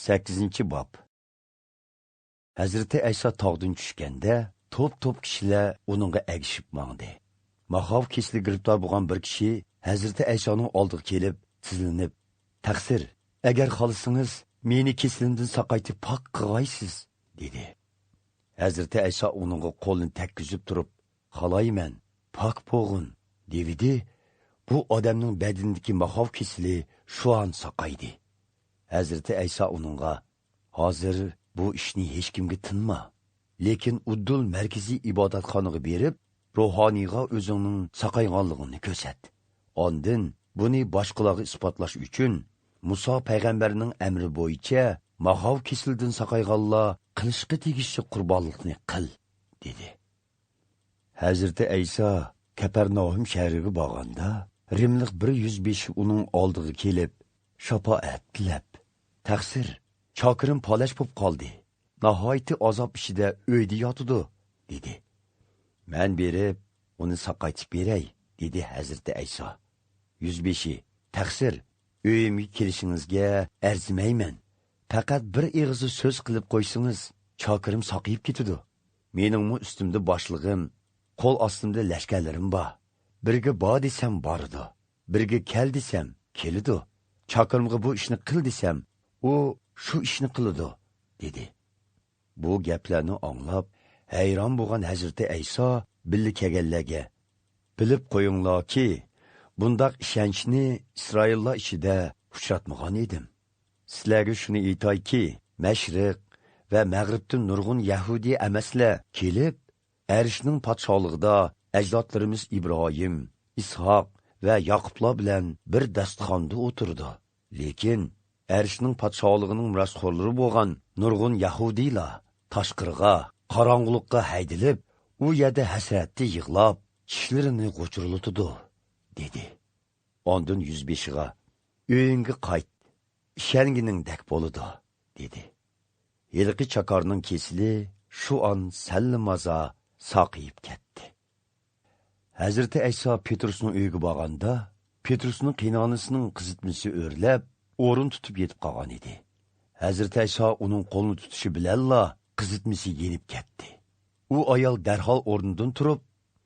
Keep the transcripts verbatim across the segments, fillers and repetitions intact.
سەككىزىنچى باب. ھەزرىتى ئەيسا تاغدىن چۈشكەندە، توپ-توپ كىشىلەر ئۇنىڭغا ئەگىشىپ ماڭدى. ماخاۋ كېسىلى گىرىپتار بولغان بىر كىشى ھەزرىتى ئەيسانىڭ ئالدىغا كېلىپ، تىزلىنىپ، «تەقسىر، ئەگەر خالىسىڭىز، مېنى كېسىلىمدىن ساقايتىپ پاك قىلغايسىز» دېدى. ھەزرىتى ئەيسا ئۇنىڭغا قولىنى تەگكۈزۈپ تۇرۇپ، «خالايمەن، پاك بولغىن» دېۋىدى. بۇ ئادەمنىڭ بەدىنىدىكى ماخاۋ كېسىلى شۇ ئان ساقايدى. ھەزرىتى ئەيسا ئۇنىڭغا، «ھازىر بۇ ئىشنى ھېچكىمگە تىنما، لېكىن ئۇددۇل مەركىزىي ئىبادەتخانىغا بېرىپ، روھانىيغا ئۆزۈڭنىڭ ساقايغانلىقىڭنى كۆرسەت. ئاندىن بۇنى باشقىلارغا ئىسپاتلاش ئۈچۈن، مۇسا پەيغەمبەرنىڭ ئەمرى بويىچە ماخاۋ كېسىلىدىن ساقايغانلار قىلىشقا تېگىشلىك قۇربانلىقنى قىل» دېدى. ھەزرىتى ئەيسا كەپەرناھۇم شەھىرىگە بارغاندا، رىملىق بىر يۈزبېشى ئۇنىڭ ئالدىغا كېلىپ، شاپائەت تىلەپ، «تەقسىر، چاكىرىم پالەچ بولۇپ قالدى، ناھايىتى ئازاب ئىچىدە ئۆيدە ياتىدۇ» دېدى. «مەن بېرىپ، ئۇنى ساقايتىپ بېرەي» دېدى ھەزرىتى ئەيسا. يۈزبېشى، «تەقسىر، ئۆيۈمگە كېلىشىڭىزگە ئەرزىمەيمەن. پەقەت بىر ئېغىزدا سۆز قىلىپ قويسىڭىز، چاكىرىم ساقىيىپ كېتىدۇ. مېنىڭمۇ ئۈستۈمدە باشلىقىم، قول ئاستىمدا لەشكەرلىرىم بار. بىرگە بار دېسەم، بارىدۇ. بىرگە كەل دېسەم، كېلىدۇ. چاكىرىمغا بۇ ئىشنى قىل دېسەم، ئۇ شۇ ئىشنى قىلىدۇ» دېدى. بۇ گەپلەرنى ئاڭلاپ، ھەيران بولغان ھەزرىتى ئەيسا بىللە كەلگەنلەرگە، «بىلىپ قويۇڭلاركى، بۇنداق ئىشەنچنى ئىسرائىللار ئىچىدە ئۇچراتمىغان ئىدىم. سىلەرگە شۇنى ئېيتايكى، مەشرىق ۋە مەغرىبتىن نۇرغۇن يەھۇدىي ئەمەسلەر كېلىپ، ئەرشنىڭ پادىشاھلىقىدا ئەجدادلىرىمىز ئىبراھىم، ئىسھاق ۋە ياقۇپلار بىلەن بىر داستىخاندا ئولتۇرىدۇ. لېكىن ئەرشنىڭ پادىشاھلىقىنىڭ مىراسخورلىرى بولغان نۇرغۇن يەھۇدىيلار تاشقىرىغا، قاراڭغۇلۇققا ھەيدىلىپ، ئۇ يەردە ھەسرەتتە يىغلاپ، چىشلىرىنى غۇچۇرلىتىدۇ» دېدى. ئاندىن يۈزبېشىغا، «ئۆيۈڭگە قايت، ئىشەنگىنىڭدەك بولىدۇ» دېدى. ھېلىقى چاكارنىڭ كېسىلى شۇ ئان سەللىمازا ساقىيىپ كەتتى. ھەزرىتى ئەيسا پېترۇسنىڭ ئۆيىگە بارغاندا، پېترۇسنىڭ قىينانىسىنىڭ قىزىتمىسى ئۆرلەپ، ئورۇن تۇتۇپ يېتىپ قالغان ئىدى. ھەزرىتى ئەيسا ئۇنىڭ قولىنى تۇتۇشى بىلەنلا قىزىتمىسى يېنىپ كەتتى. ئۇ ئايال دەرھال ئورنىدىن تۇرۇپ،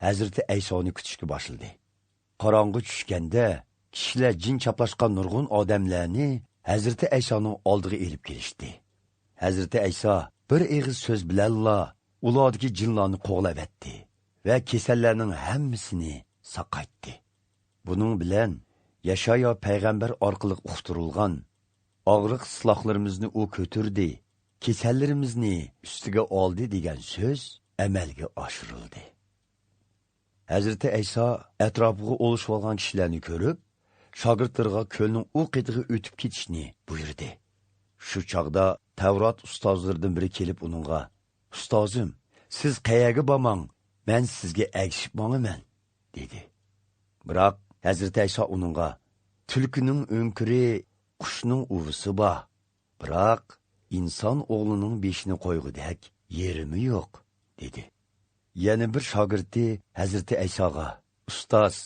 ھەزرىتى ئەيسانى كۈتۈشكە باشلىدى. قاراڭغۇ چۈشكەندە، كىشىلەر جىن چاپلاشقان نۇرغۇن ئادەملەرنى ھەزرىتى ئەيسانىڭ ئالدىغا ئېلىپ كېلىشتى. ھەزرىتى ئەيسا بىر ئېغىز سۆز بىلەنلا ئۇلاردىكى جىنلارنى قوغلاۋەتتى ۋە كېسەللەرنىڭ ھەممىسىنى ساقايتتى. بۇنىڭ بىلەن يەشايا پەيغەمبەر ئارقىلىق ئۇقتۇرۇلغان، «ئاغرىق سىلاھلىرىمىزنى ئۇ كۆتۈردى، كېسەللىرىمىزنى ئۈستىگە ئالدى» دېگەن سۆز ئەمەلگە ئاشۇرۇلدى. ھەزرىتى ئەيسا ئەتراپىغا ئولىشىۋالغان كىشىلەرنى كۆرۈپ، شاگىرتلىرىغا كۆلنىڭ ئۇ قېتىغا ئۆتۈپ كېتىشنى بۇيرۇدى. شۇ چاغدا تەۋرات ئۇستازلىرىدىن بىرى كېلىپ ئۇنىڭغا، «ئۇستازىم، سىز قەيەرگە بارماڭ، مەن سىزگە ئەگىشىپ ماڭىمەن» دېدى. بىراق ھەزرىتى ئەيسا ئۇنىڭغا، «تۈلكىنىڭ ئۆڭكۈرى، قۇشنىڭ ئۇۋىسى بار، بىراق ئىنسان ئوغلىنىڭ بېشىنى قويغۇدەك يېرىمۇ يوق» دېدى. يەنە بىر شاگىرتى ھەزرىتى ئەيساغا، «ئۇستاز،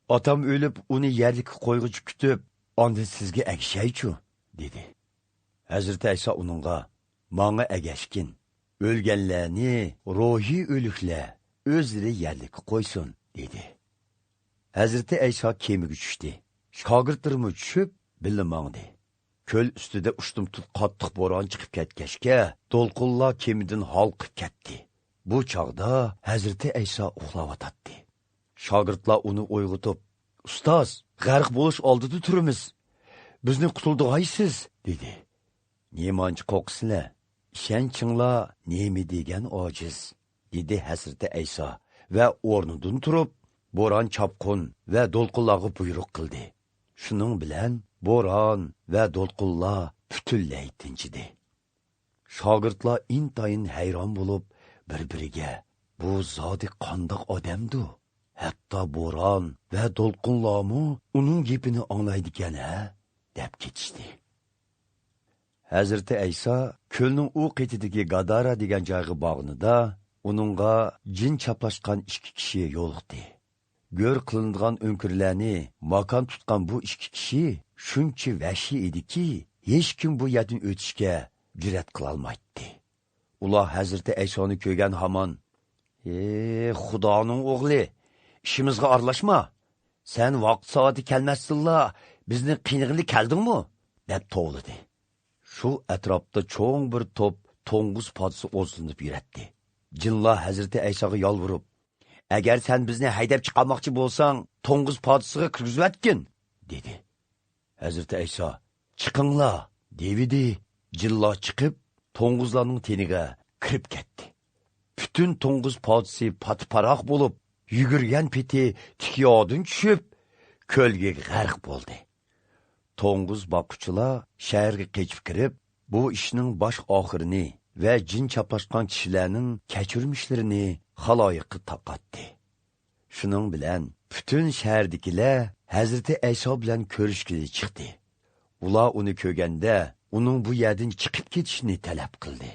ئاتام ئۆلۈپ، ئۇنى يەرلىككە قويغۇچە كۈتۈپ، ئاندىن سىزگە ئەگىشەيچۇ» دېدى. ھەزرىتى ئەيسا ئۇنىڭغا، «ماڭا ئەگەشكىن، ئۆلگەنلەرنى روھىي ئۆلۈكلەر ئۆزلىرى يەرلىككە قويسۇن» دېدى. ھەزرىتى ئەيسا كېمىگە چۈشتى. شاگىرتلىرىمۇ چۈشۈپ، بىللە ماڭدى. كۆل ئۈستىدە ئۇشتۇمتۇت قاتتىق بوران چىقىپ كەتكەچكە، دولقۇنلار كېمىدىن ھالقىپ كەتتى. بۇ چاغدا ھەزرىتى ئەيسا ئۇخلاۋاتاتتى. شاگىرتلار ئۇنى ئويغىتىپ، «ئۇستاز، غەرق بولۇش ئالدىدا تۇرىمىز. بىزنى قۇتۇلدۇرغايسىز» دېدى. «نېمانچە قورقىسىلەر؟ ئىشەنچىڭلار نېمە دېگەن ئاجىز» دېدى ھەزرىتى ئەيسا ۋە ئورنىدىن تۇرۇپ، بوران-چاپقۇن ۋە دولقۇنلارغا بۇيرۇق قىلدى. شۇنىڭ بىلەن بوران ۋە دولقۇنلار پۈتۈنلەي تىنچىدى. شاگىرتلار ئىنتايىن ھەيران بولۇپ، بىر-بىرىگە، «بۇ زادى قانداق ئادەمدۇ؟ ھەتتا بوران ۋە دولقۇنلارمۇ ئۇنىڭ گېپىنى ئاڭلايدىكەن ھە؟» دەپ كېتىشتى. ھەزرىتى ئەيسا كۆلنىڭ ئۇ قېتىدىكى گادارا دېگەن جايغا بارغىنىدا، ئۇنىڭغا جىن چاپلاشقان ئىككى كىشى يولۇقتى. گۆر قىلىنىدىغان ئۆڭكۈرلەرنى ماكان تۇتقان بۇ ئىككى كىشى شۇنچە ۋەھشىي ئىدىكى، ھېچكىم بۇ يەردىن ئۆتۈشكە جۈرئەت قىلالمايتتى. ئۇلار ھەزرىتى ئەيسانى كۆرگەن ھامان، «ئى، خۇدانىڭ ئوغلى، ئىشىمىزغا ئارىلاشما! سەن ۋاقىت-سائىتى كەلمەستىنلا بىزنى قىينىغىلى كەلدىڭمۇ؟» دەپ توۋلىدى. شۇ ئەتراپتا چوڭ بىر توپ توڭگۇز پادىسى ئوزلىنىپ يۈرەتتى. جىنلار ھەزرىتى ئەيساغا يالۋۇرۇپ، «ئەگەر سەن بىزنى ھەيدەپ چىقارماقچى بولساڭ، توڭگۇز پادىسىغا كىرگۈزۈۋەتكىن!» دېدى. ھەزرىتى ئەيسا، «چىقىڭلار!» دېۋىدى. جىنلار چىقىپ، توڭگۇزلارنىڭ تېنىگە كىرىپ كەتتى. پۈتۈن توڭگۇز پادىسى پاتىپاراق بولۇپ، يۈگۈرگەن پېتى تىكىياردىن چۈشۈپ، كۆلگە غەرق بولدى. توڭگۇز باققۇچىلار شەھەرگە قېچىپ كىرىپ، بۇ ئىشنىڭ باش ئاخىرىنى ۋە جىن چاپلاشقان كىشىلەرنىڭ كەچۈرمىشلىرىنى خالايىققا تارقاتتى. شۇنىڭ بىلەن پۈتۈن شەھەردىكىلەر ھەزرىتى ئەيسا بىلەن كۆرۈشكىلى چىقتى. ئۇلار ئۇنى كۆرگەندە، ئۇنىڭ بۇ يەردىن چىقىپ كېتىشىنى تەلەپ قىلدى.